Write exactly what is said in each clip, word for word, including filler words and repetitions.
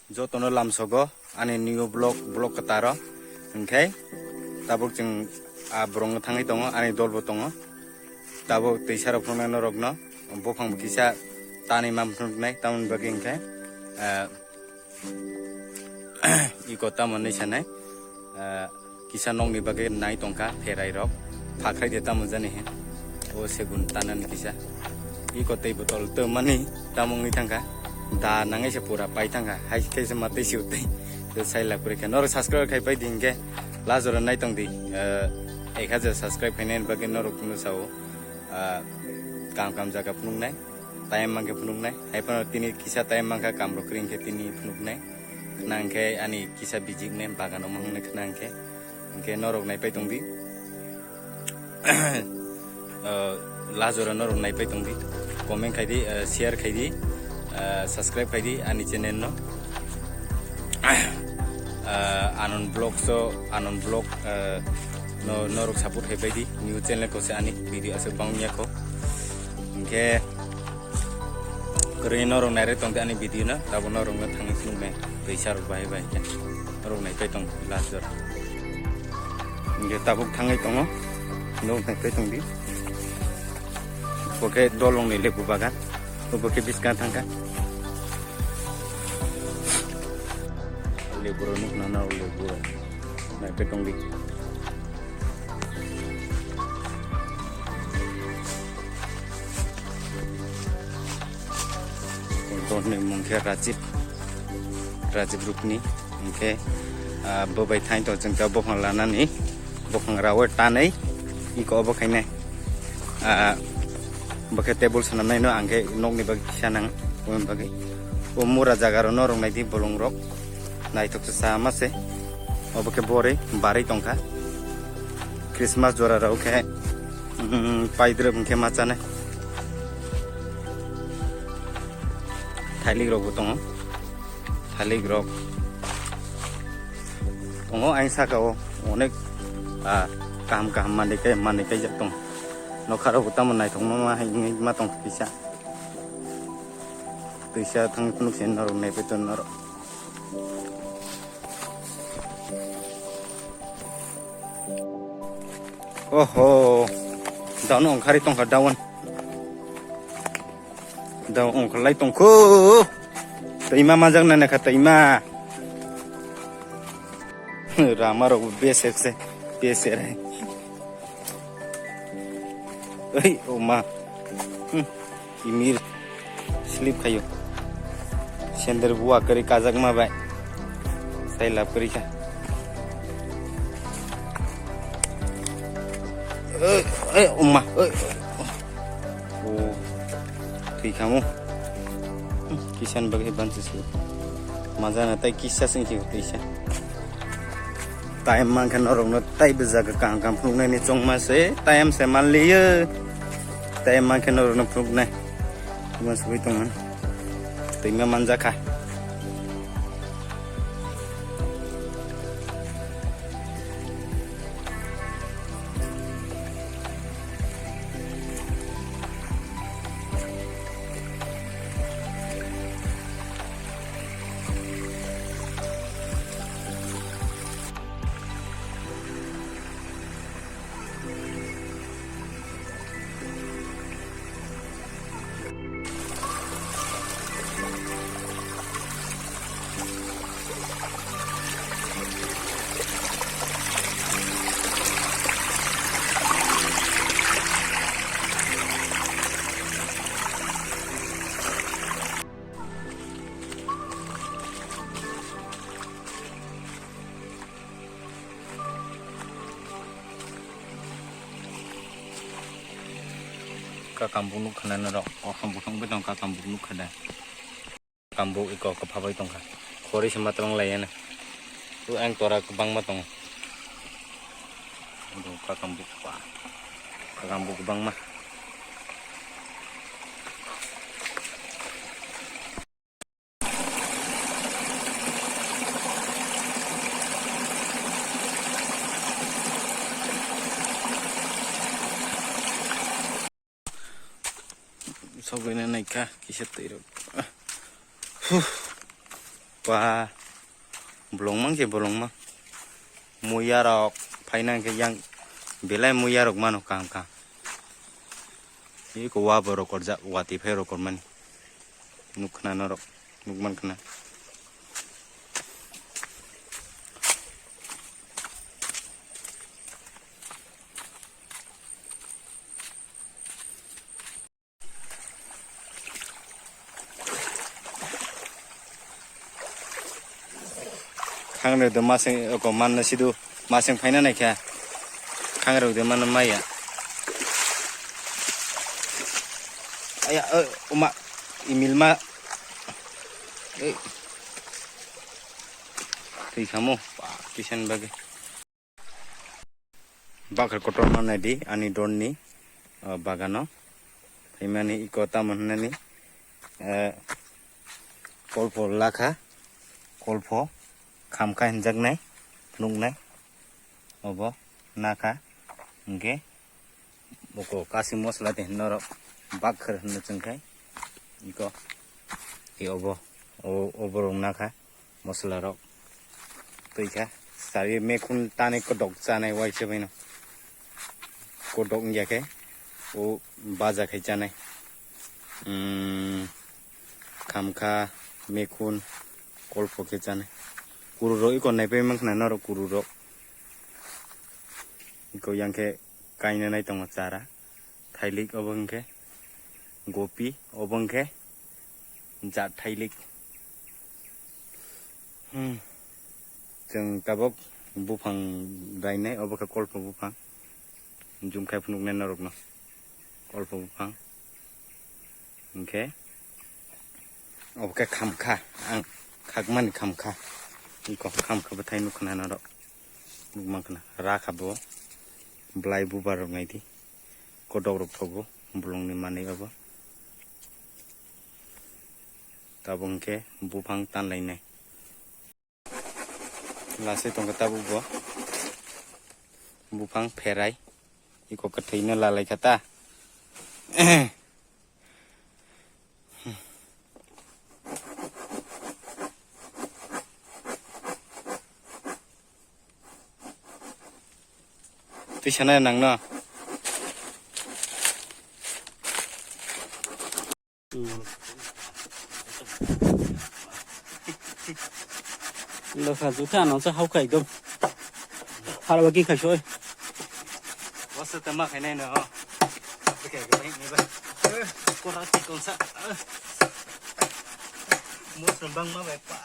Jotono lamsogo ani new vlog, vlog kwtaro. Hinkhe tabuk chwng a borokno thangwi tongo, ani dolbo tongo. Tabuk twisarok phunuknai norokno buphang bo kisa tanwi ma phunuknai, tamoni bagwi hinkhe, ah, iko tamo hinwi sanai, ah, kisa nokni bagwi nai tongkha pherai rok, phakhrai de tamo jani he. O segun tanani kisa. Iko tei botol twmani tamo wngwi thangkha. Da nangai se pura pai thangkha. Hai khe se ma tei se tei. Tei sai lak pore khe. Norok subscribe khai pai di hinkhe. Last jora nai tong di. Eh, ek hajar subscribe khainani bagwi norok no sao. Ah, kam kam jaga phunuknai. Time mankhe phunuknai. Hai phano tini kisa time mankha kam rok kring khe tini phunuknai. Khna hinkhe ani kisa bijik nai bagano mangni khna hinkhe. Hinkhe norok naipai tongdi. Ah, last jora norok naipai tongdi. Comment khaidi, ah, share khaidi, ah, subscribe khaidi ani channel no. Ah, Anon Vlogs o, Anon Vlog, ah, no, norok support khaipai di. New channel ko se ani video aswk bangya kho. Hinkhe kwrwi norok nairwi tongdi ani video no, tabuk norokno thangwi phunuknai twisarok bahai bahai khe norok naipai tong last jora. Hinkhe tabuk thangwi tongo, norok naipai tongdi. Bo khe dolongni lebu bagan, bo khe bwskang thangkha. Lebu rok nukna na, lebu rok naipai tongdi. Borokni mung khe Rajib, Rajib Rukni. Hinkhe, ah, bo bai thain to chwng ta buphang lanani, buphang rawi tanwi, iko obo khainai. Ah, bo khe table swnamnai no, ang khe nokni bagwi kisa nang, oboni bagwi. O mura jaga rok norok naidi bolong rok. Naithok se sama se. Obo khe borwi barwi tongkha. Christmas jora rok khe, mm, paidrwp hinkhe ma chanai. Thailik rok bo tongo. Thailik rok tongo, ang saka o onek, ah, kaham kaham manwi kai, manwi kaijak tongo. Nokha rok bo tamo naithok ma, ma hai wngwi ma tong kisa. Twisa thang phunuk se norok naipai ton norok. Oho, daun ongkhari tongkha daun. Daun ongkharlai tongkho. Twi ma majak nai kha twi ma. Rama rok beser se, beser. Oi, o ma. Hmm. Imir slip khayo. Sender bua kari kajak ma bai. Sai lap kari kha. Oi, oi, umma, oi. O, twi khamu. Hmm, kisan bagwi bansi su. Majana tai kisa sing ki tisa. Time mankha norokno tai bwjago kaham kaham phunuknaini chongma se, time se manliyo. Time mankha norokno phunuknai. Tuma sugui tongmani. Twima manjakha. Kakam buk nukha na norok, o ham buk thang bai tong kakam buk nukha da. Kakam buk iko kwpha bai tongkha. Khori se ma tong lai ya na. Tu ang tora kwbangma tongo. Kakam buk pa. Kakam buk kwbangma. Sogwina naikha kisa twi rok. Huh. Wah, bolong mang se bolong mang. Muya rok phaina hwnkhe yang belai muya rok mano kaham kaham. Eko wa bo rokorjak, watwi phai rokormani. Nukkhna norok, nukmankha na. Khangrok de maseng oko manna sidu maseng phaina naikha. Khangrok de manna maya. Aya, o, uma, imil ma. Ei. Twi khamo, pa, kisan bagwi. Bakra kotor no naidi ani dorni, o, bagano. Phaimani iko tamo hwnani, eh, kolpo lakha, kolpo khamkha hinjaknai, nuknai. Obo nakha, hwnkhe moko kasi mosla de norok bakra hwnwi chwngkhai. Iko, i obo, o, obo rok nakha. Mosla rok twi kha. Sari mekhun tani kodok chanai waisa baino. Kodok wngya khe o baja khai chanai. Umm, khamkha, mekhun, kolpo khe chanai. Kuru rok iko naipai mankha na norok kuru rok. Iko yang khe kaina nai tongo chara. Thailik obo hwnkhe gopi, obo hwnkhe jat thailik. Hmm. Chwng tabok buphang rainai, obo khe kolpo buphang. Jumkhai phunuknai norokno. Kolpo buphang. Hwnkhe obo khe khamkha, ang khakmani khamkha. Iko khamkha bwthai nukkhna norok. Nukmankha na. Rakha bo. Blai bubar rok naidi. Kodok rok thogo bolongni manwi obo. Tabuk hwnkhe buphang tanlainai. Lasai tongkha tabuk bo. Buphang pherai. Iko kwthwino lalaikha ta. Twi sanai nangno. Lokha juta ano sa hauka ekdom. Harwa ki khaisoi. Wasa tama khainai no. Kora ki konsa. Mo sembang ma bai pa.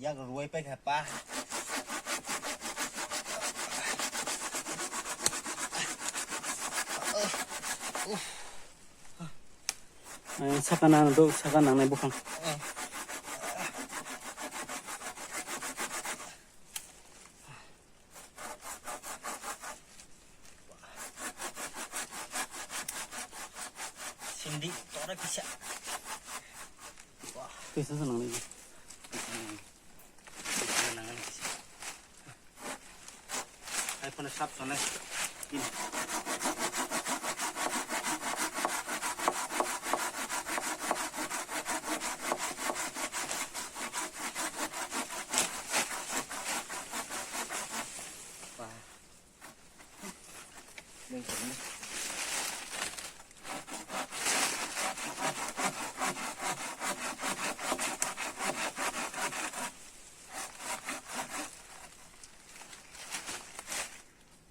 Yak ruwai pai kha pa. Saka nang do, saka nang nai bukhang. Sindi tora kisa. Wah. Kisa sa nang nai. Kisa nang nai kisa. Ai phone sap sone.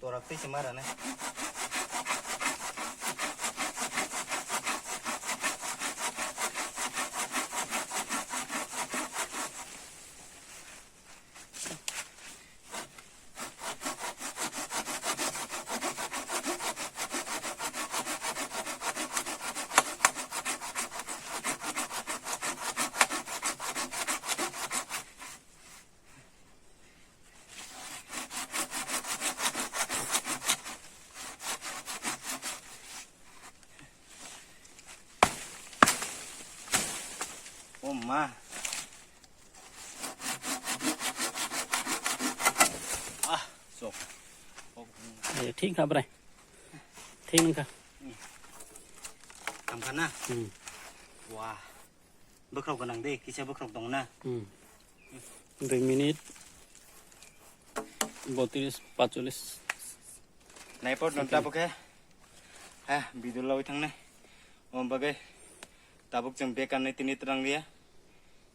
Torak tei se mara nai. Ma. Ah, sok. Eh, thik kha brai. Thik nangkha. Tangkha na? Hmm. Wah. Bwkrok gwnang de, kisa bwkrok tong na. Hmm. Dui minute. Botris, pachulis. Naipor non tabuk he. Ha, bidul lawi thangnai. Om bagai. Tabuk jeng bekan nai tini terang dia.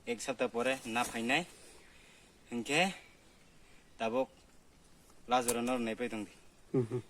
Ek sapta pore na phainai. Hingke tabuk lajora nor naipai tongdi. Mhm.